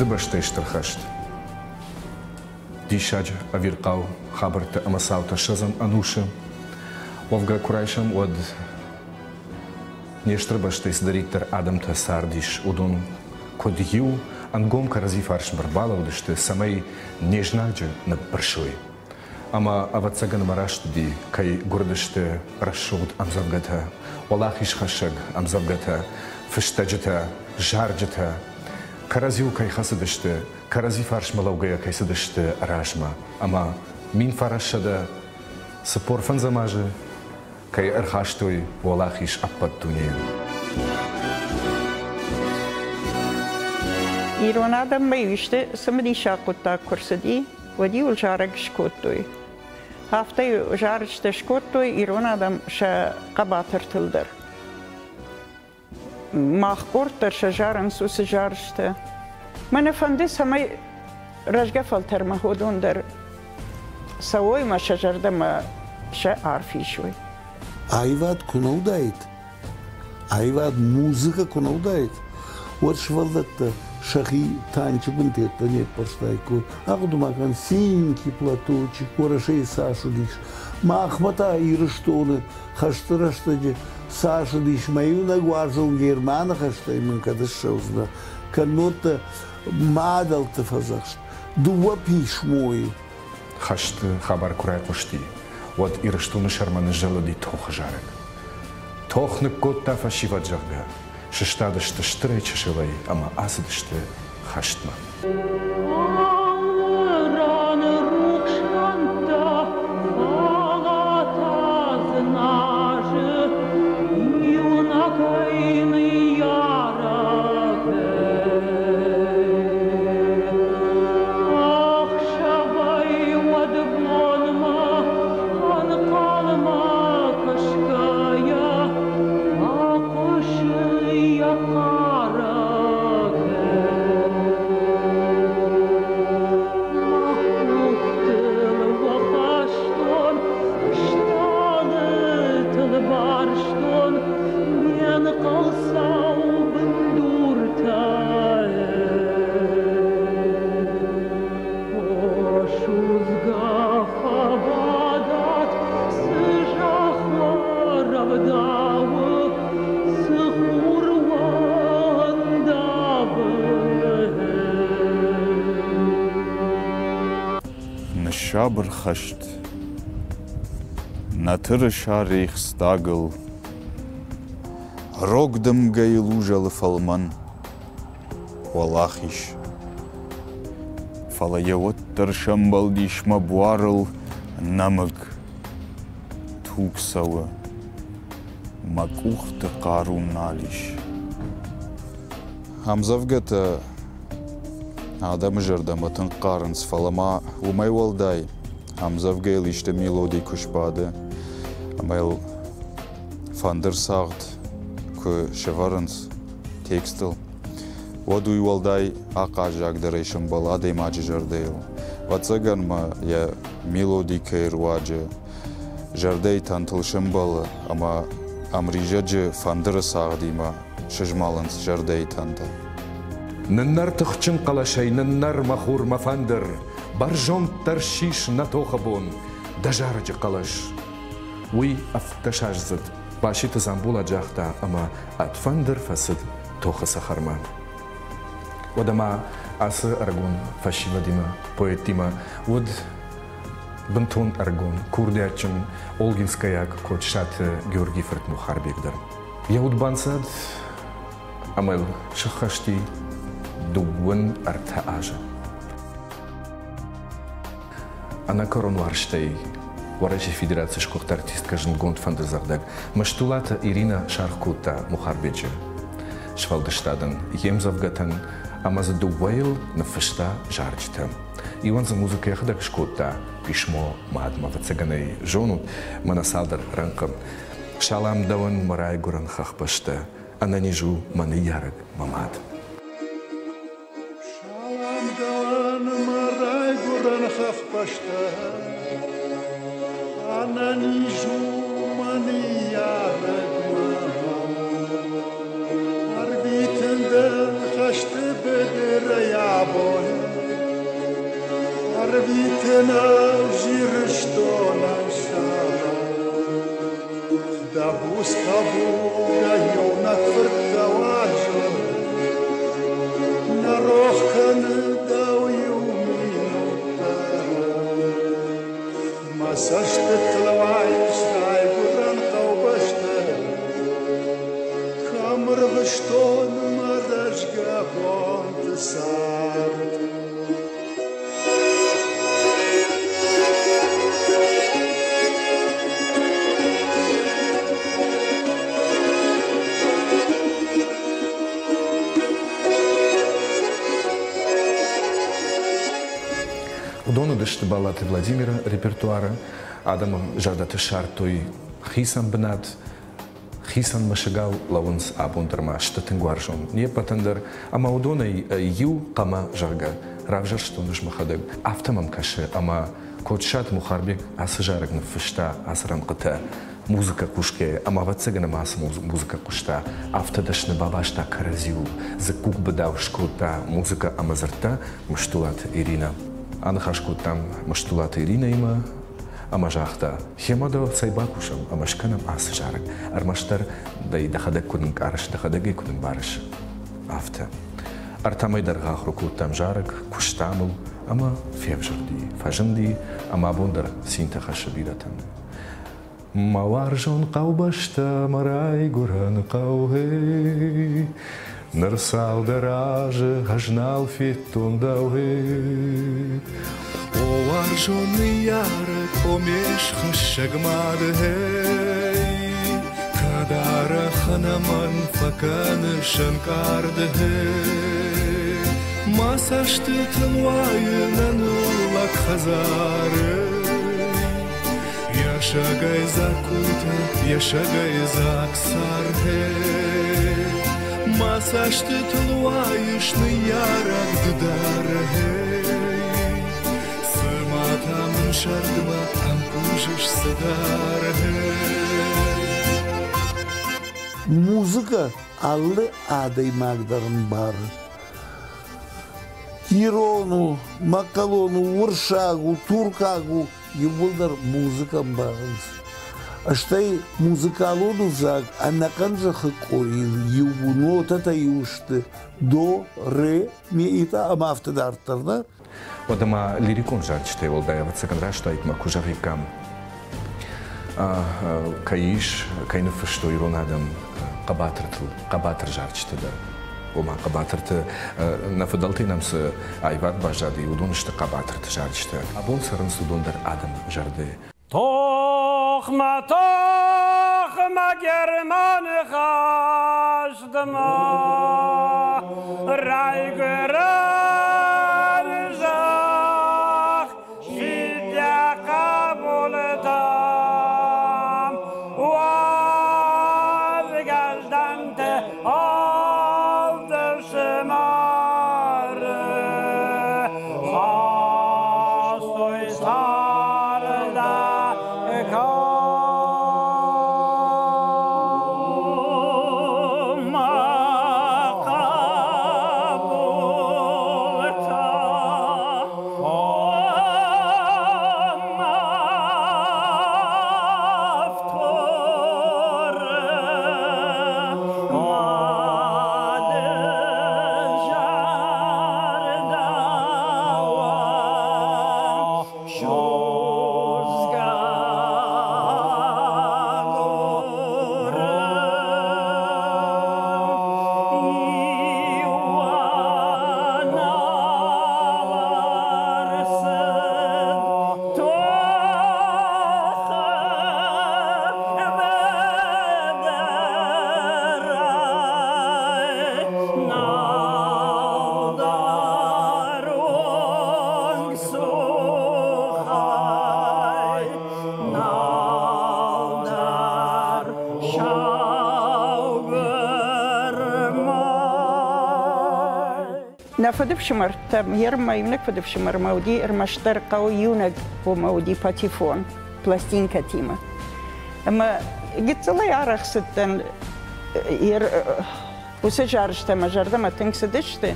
Фыдыбӕстӕйы Стыр хӕст. Диссаджы ӕвирхъау хабӕрттӕ ӕмӕ цаутӕ ссӕдзӕм ӕнусы. Уӕвгӕ куы райсӕм, уӕд не стыр бӕстӕйы цыдӕриддӕр адӕмтӕ цардис, уыдон куыд иу ӕнгом кӕрӕдзи фарсмӕ ӕрбалӕудысты, цӕмӕй не знаджы ныббырсой. Ӕмӕ, ӕвӕццӕгӕн, мӕ раст уыди, кӕй гуырдысты рӕсугъд ӕмдзӕвгӕтӕ, уӕлахизхӕссӕг ӕмдзӕвгӕтӕ, фыстӕджытӕ, зарджытӕ, кӕрӕдзиуыл кӕй хӕцыдысты, кӕрӕдзи фарсмӕ лӕугӕйӕ кӕй цыдысты размӕ, ӕмӕ 1945 азы кӕй ӕрхастой уӕлахиз ӕппӕт дунейӕн. Ирон адӕммӕ-иу исты цымыдисаг хъуыддаг куы рцыди, уӕд-иу ыл зарӕг скодтой. Афтӕ-иу зарджытӕ скодтой ирон адӕм сӕ хъӕбатыртыл дӕр. Мах къорд дӕр сӕ зарынц уыцы зарджытӕ. Мӕнӕ фӕнды, цӕмӕй рӕзгӕ фӕлтӕрмӕ уыдон дӕр цӕуой мӕ сӕ зӕрдӕмӕ сӕ арф исой. Аивад куы нӕ уыдаид, аивад музыкӕ куы нӕ уыдаид, уӕд сывӕллӕттӕ сӕхи танчы бынтӕттӕ не ппӕрстаиккой. Ахъуыды ма кӕн, синенький платочек Уӕрӕсейы цас уыдис. Махмӕ та Ирыстоны хӕсты рӕстӕджы цас уыдис, мӕ иунӕг уарзон Германы хӕстӕй мын кӕд ссӕудзынӕ, кӕннод дӕ мадӕлты фӕдзӕхст, дыууӕ писмойы. Хӕсты хабар куы райхъуысти, уӕд Ирыстоны сӕрмӕ ныззӕлыди тохы зарӕг. Тох ныккодта фӕсивӕд, зӕгъгӕ, сыстадысты стырӕй-чысылӕй ӕмӕ ацыдысты хӕстмӕ. Раны рухс фӕндтӕ, фӕлӕ та дзыназы иунӕгӕй ныййарӕгӕй. Ӕхсӕвӕй уӕд бонмӕ ӕнхъӕлмӕ кӕсгӕйӕ, фӕхъуысы йӕ хъарӕгӕй. Мӕ къухтыл уӕ хастон, стъалытыл барстон, ме нхъӕлцау бындуртӕ. О, судзгӕ фӕбадат, цы зӕхх уӕ рӕвдауы, цы хур уӕ ӕндавы. Ныссабыр хӕст. Нӕ тырыса Рейхстагыл Рог дымгӕйыл узӕлы фӕлмӕн уӕлахиз. Фӕлӕ йӕ уӕддӕр сӕмбӕлдис мӕ буарыл нӕмыг. Туг цӕуы, мӕ къухты хъару нал ис. Ӕмдзӕвгӕтӕ адӕмы зӕрдӕмӕ тынг хъарынц, фӕлӕ ма уымӕй уӕлдай ӕмдзӕвгӕйыл исты мелоди куы сбады ӕмӕ йыл фӕндырцагъд куы сӕвӕрынц текстыл, уӕд уый уӕлдай ахъаззагдӕрӕй сӕмбӕлы адӕймаджы зӕрдӕйыл. Ӕвӕццӕгӕн ма йӕ мелодикӕйы руаджы зӕрдӕйы тӕнтыл сӕмбӕлы ӕмӕ ӕмризӕджы фӕндыры цагъдимӕ сызмӕлынц зӕрдӕйы тӕнтӕ. Ныннӕр тыхджын хъӕлӕсӕй, ныннӕр, мӕ хур, мӕ фӕндыр, бӕрзонддӕр сис нӕ тохы бон, дӕ зарӕджы хъӕлӕс. Уый ӕвддӕсаздзыд Баситы Дзамболат загъта ӕмӕ ӕд фӕндыр фӕцыд тохы цӕхӕрмӕ. Уӕдӕ ма ацы ӕрыгон фӕсивӕдимӕ, поэттимӕ уыд бынтон ӕрыгон, курдиатджын олгинскӕйаг Кочысаты Георгийы фырт Мухарбег дӕр. Йӕ уд банцад ӕмӕ йыл сыххӕсти 23 азы. Ӕнӕкӕрон уарзтӕй Уӕрӕсейы Федерацийы сгуыхт артисткӕ зындгонд фӕндырдзӕгъдӕг Мыстулаты Иринӕ саргъ кодта Мухарбеджы сфӕлдыстадӕн, йе мдзӕвгӕтӕн ӕмӕ дзы дыууӕйыл ныффыста зарджытӕ. Иуӕн дзы музыкӕ йӕхӕдӕг скодта, писмо мадмӕ, ӕвӕццӕгӕн ӕй зонут, мӕнӕ цалдӕр рӕнхъы. Салам дӕуӕн, мӕ райгуырӕн хӕхбӕстӕ, ӕнӕниз у мӕ ныййарӕг, мӕ мад. Салам дӕуӕн, мӕ райгуырӕн хӕхбӕстӕ, ӕнӕниз у мӕ ныййарӕг мӕ мад. Ӕрвитын дын хӕсты быдырӕй абон. Тынау Ирыстонӕн салам. Дӕ буц хъӕбул, дӕ иунӕг фырт дӕ уарзон. Нӕ рох кӕны дӕу иу минут дӕр. Мӕ цӕстытыл уайыс райгуырӕн хъӕубӕстӕ. Кӕм рвыстон мӕ рӕзгӕ бонты цард. Уыдон уыдысты Баллаты Владимиры репертуары, адӕмы зӕрдӕты ссардтой хицӕн бынат, хицӕн мӕсыгау лӕууынц абон дӕр ма сты тынг уарзон не ппӕтӕн дӕр, ӕмӕ уыдонӕй иу хъӕмӕ, зӕгъгӕ, равзӕрстон ӕз мӕхӕдӕг. Афтӕ мӕм кӕсы, ӕмӕ Кочысаты Мухарбег ацы зарӕг ныффыста ацы рӕнхъытӕ музыкӕ хъусгӕйӕ, ӕмӕ ӕвӕццӕгӕн ӕмӕ ацы музыкӕ хъуыста, афтӕ дӕсны бабаста кӕрӕдзиуыл, дзыккук быдау скодта музыкӕ ӕмӕ дзырдта Мыстулаты Иринӕ. Аныхас кодтам Мыстулаты Иринӕимӕ, ӕмӕ загъта, Хемӕ дӕ цӕй бакусӕм ӕмӕ скӕнӕм ацы зарӕг, ӕрмӕстдӕр дӕ дӕхӕдӕг куыд ӕнкъарыс, дӕхӕдӕг ӕй куыд ӕмбарыс, афтӕ. Ӕртӕмӕй дӕр ахуыр кодтам зарӕг, куыстам ыл ӕмӕ февзӕрди, фӕзынди ӕмӕ абон дӕр цинтӕ хӕссы бирӕтӕн. Мӕ уарзон хъӕубӕстӕ, мӕ райгуырӕн хъӕу, гъей, Ныр цалдӕр азы ӕз нал федтон дӕу, гъей. О уарзон ныййарӕг, о ме схӕссӕг мад, гъей, Кӕд арӕх ӕнӕ мӕн фӕкӕныс ӕнкъард, гъей. Мӕ цӕстытыл уайы нӕ ныллӕг хӕдзары, Йӕ сагӕй дзаг къултӕ, йӕ сагӕй дзаг царгъе. Мӕ цӕстытыл уайыс ныййарӕг ды дӕр, Цыма та мын сӕрдмӕ ӕмпъузыс цыдӕр. Музыкӕ алы адӕймаг дӕр ӕмбары. Ирон у, мӕхъхъӕлон у, уырыссаг у, туркаг у, иууылдӕр музыкӕ ӕмбарынц. Стӕй музыкалон ӕвзаг ӕнӕхъӕн зӕххы къорийыл иу нотӕтӕ иу сты до, ре, ми, итӕ ӕмӕ афтӕ дарддӕр, нӕ? Уӕдӕ ма лирикон зарджытӕй уӕлдай, ӕвӕццӕгӕн, раст уаид, мӕ куы зӕгъиккам, кӕй ис, кӕй ныффыстой ирон адӕм хъӕбатыртыл, хъӕбатыр зарджытӕ дӕр. Ома хъӕбатырты, нӕ фыдӕлтӕй нӕм цы аивад баззади, уыдон сты хъӕбатырты зарджытӕ. Абон цӕрынц уыдон дӕр адӕмы зӕрдӕйы. Тохмӕ, тохмӕ, Германы хӕстмӕ, райгуырӕн зӕхх сидӕ хъӕбултӕм, уадз гӕздӕнты авд ӕфсымӕры хастой царды коммӕ хъӕбултӕ, Нӕ фыдыфсымӕртӕм, йе рмӕ иунӕг фыдыфсымӕрмӕ уыди ӕрмӕстдӕр хъӕуы иунӕг уымӕ уыди патефон пластинкӕтимӕ. Ӕмӕ гыццылӕй арӕх цыдтӕн уыцы зарджытӕ мӕ зӕрдӕмӕ тынг цыдысты.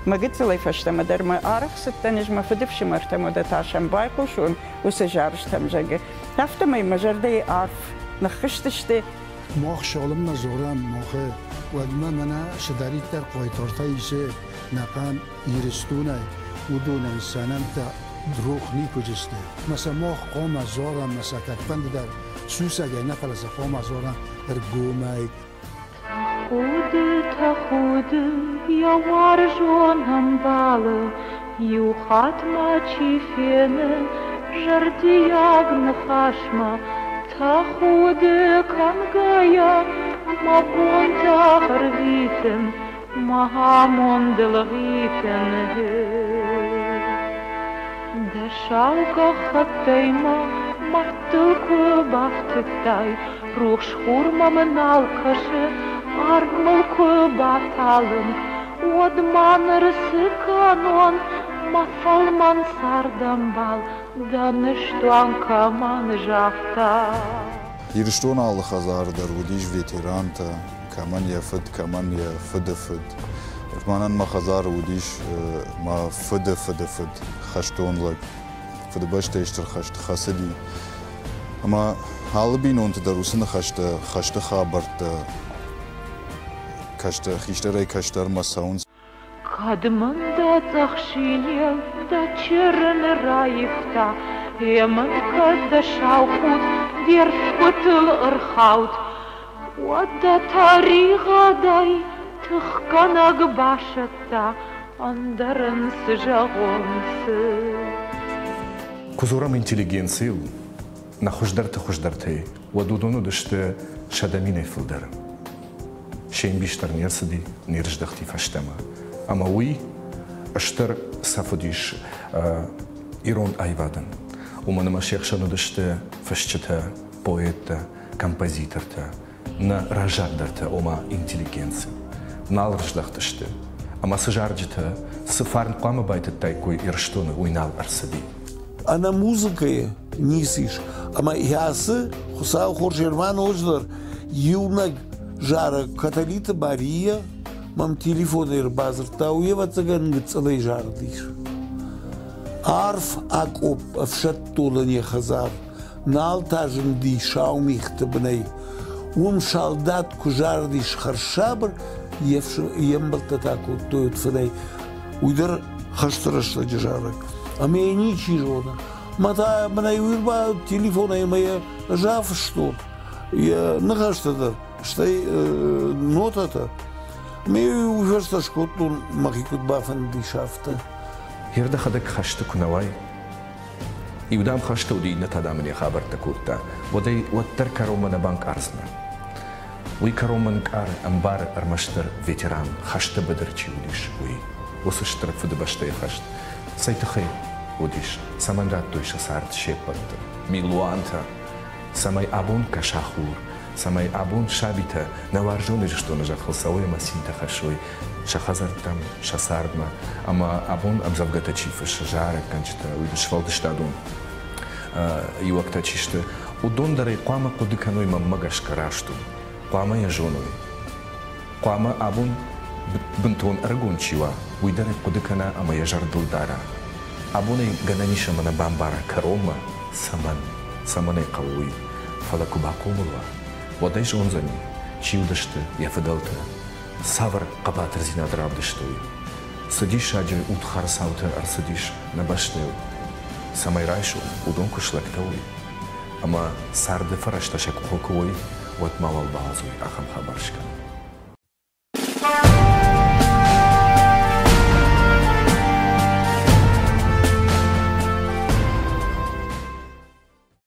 Мӕ гыццылӕй фӕстӕмӕ дӕр мӕ арӕх цыдтӕн ӕз мӕ фыдыфсымӕртӕм, уӕдӕ та сӕм байхъусон уыцы зарджытӕм, зӕгъгӕ. Афтӕмӕй мӕ зӕрдӕйы арф ныххызтысты. Мах цалынмӕ дзурӕм махы, уӕдмӕ мӕнӕ цыдӕриддӕр хъайтартӕ исы нӕхъӕн Ирыстонӕй, уыдонӕн сӕ нӕмттӕ рох никуы уыдысты. Мӕ сӕ мах хъуамӕ зарӕм, мӕ сӕ кӕдфӕндыдӕр сусӕгӕй нӕ, фӕлӕ сӕ хъуамӕ зарӕм ӕргомӕй. Тӕхуды, тӕхуды, йӕ уарзон ӕмбалы иу хатт ма чи фены, зӕрдиаг ныхасмӕ тӕхуды кӕнгӕйӕ мӕ бонтӕ ӕрвитын, мӕ амондыл гъитын. Дӕ сау гӕххӕттӕй мӕ мӕрдтыл куы бафтыдтай, Рухс хур мӕм нал кӕсы, арв мыл куы баталынг, уӕд ма ныр цы кӕнон, мӕ фӕлмӕн цардӕмбал, дӕ ныстуан кӕмӕн загъта. Ирыстоны алы хӕдзары дӕр уыдис ветерантӕ, кӕмӕн йӕ фыд, кӕмӕн йӕ фыды фыд. Мӕнӕн мӕ хӕдзары уыдис мӕ фыды фыды фыд, хӕстон лӕг. Фыдыбӕстӕйы Стыр хӕсты хӕцыди. Ӕмӕ алы бинонты дӕр уыцы ныхӕстӕ, хӕсты хабӕрттӕ кӕстӕр, хистӕрӕй кӕстӕрмӕ цӕуынц. Кӕд мын дӕ цъӕх шинел дӕ чырыны раивта, Йе мын кӕд дӕ сау худ де рфгуытыл ӕрхауд, Уӕд дӕ тӕригъӕдӕй тыхгӕнӕг басӕтта, Ӕндӕр ын цы зӕгъон, цы? Куы дзурӕм интеллигенцийыл, нӕ хуыздӕрты хуыздӕртӕй, уӕд уыдон уыдысты 100 000-ӕй фылдӕр. Се мбис дӕр не рцыди, не рыздӕхти фӕстӕмӕ. Ӕмӕ уый стыр цӕф уыдис ирон аивадӕн. Уымӕн ӕмӕ се хсӕн уыдысты фысджытӕ, поэттӕ, композитортӕ, нӕ раззагдӕртӕ, ома интеллигенци, нал рыздӕхтысты. Ӕмӕ цы зарджытӕ, цы фарн хъуамӕ байтыдтаиккой Ирыстоны, уый нал ӕрцыди. Ӕнӕ музыкӕйы ницы ис. Ӕмӕ ацы Хуыцау хорз Ерман ноджыдӕр иунӕг зарӕг Каталиты Мария мӕм телефонӕй ӕрбадзырдта, уый ӕвӕццӕгӕн гыццылӕй зарыдис. Арф акъопп ӕфсӕддонӕн йӕ хӕдзар нал та зынди сау мигъты бынӕй. Уым салдат куы зарыдис хӕрзсабыр, йе мбӕлттӕ та кодтой фынӕй. Уый дӕр хӕсты рӕстӕджы зарӕг. Ӕмӕ йӕ ничи зоны. Мӕ та мын ӕй уый телефонӕй ӕмӕ йӕ ӕз афыстон. Йӕ ныхӕстӕ дӕр, стӕй нотӕтӕ. Ме уый фӕстӕ скодтон, мӕхи куыд бафӕндыдис, афтӕ. Йе рдӕхӕдӕг хӕсты куы нӕ уай, Иу дам хӕсты уыди, иннӕ та дам ын йӕ хабӕрттӕ кодта. Уӕд ӕй уӕддӕр кӕронмӕ нӕ банкъардзынӕ. Уый кӕронмӕ нкъары, ӕмбары ӕрмӕстдӕр ветеран, хӕсты быдыр чи уыдис, уый. Уыцы стыр Фыдыбӕстӕйы хӕст цӕй тыххӕй уыдис, цӕмӕн радтой сӕ цард се ппӕтты, милуантӕ, цӕмӕй абон кӕса хур, цӕмӕй абон сабитӕ нӕ уарзон Ирыстоны зӕххыл цӕуой ӕмӕ цинтӕ хӕссой сӕ хӕдзӕрттӕм, сӕ цардмӕ. Ӕмӕ абон ӕмдзӕвгӕтӕ чи фыссы, зарӕггӕнджытӕ, уый сфӕлдыстадон иуӕгтӕ чи сты, уыдон дӕр ӕй хъуамӕ хъуыды кӕной мӕнмӕ гӕсгӕ раст у. Хъуамӕ йӕ зоной. Хъуамӕ абон бынтон ӕрыгон чи уа, уый дӕр ӕй хъуыды кӕна ӕмӕ йӕ зӕрдыл дара. Абон ӕй гӕнӕн ис ӕмӕ нӕ бамбара кӕронмӕ, цӕмӕн, цӕмӕн ӕй хъӕуы уый. Фӕлӕ куы бахъомыл уа, уӕд ӕй зондзӕни, чи уыдысты йӕ фыдӕлтӕ, цавӕр хъӕбатырдзинад равдыстой, цы диссаджы удхар цаутӕ ӕрцыдис нӕ бӕстӕйыл, цӕмӕй райсом уыдон куы слӕгтӕ уой ӕмӕ царды фӕрӕзтӕ сӕ къухы куы уой, уӕд мауал бауадзой ахӕм хабар скӕнын.